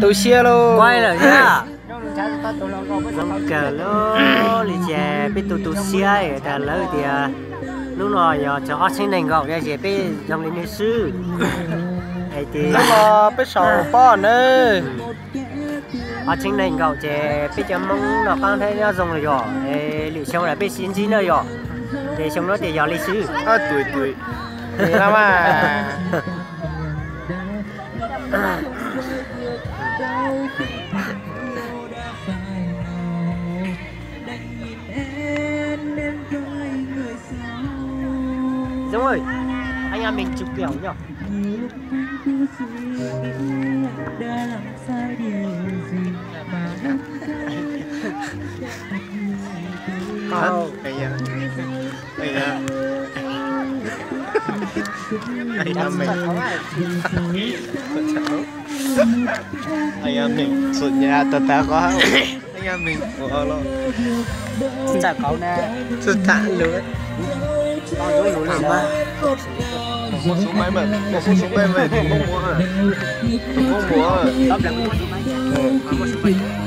Tu siab lauj. Quaj lawm thiab. Zoo kawg li ces peb tu tu siab tas lawv tias hnub no yog txog ob txhiab nees nkaum no ces peb zoo li nej xwb. Hais tias hnub no peb saum pob nawb. Ob txhiab nees nkaum ces peb cov Hmoob noj qab nyob zoo lawm yog, lwm xyoo los peb sib ntsib na yog. Ces xyoo no ces yog li xwb. Doob ơi, anh em mình chụp kiểu nhỉ? Anh em mình, anh em mình sụt nhà tao tá có anh em mình ủa lo. Tsis tham lus. Một phút xuống máy mà, một phút xuống máy mà, tụi Mông Mùa, tụi Mông Mùa.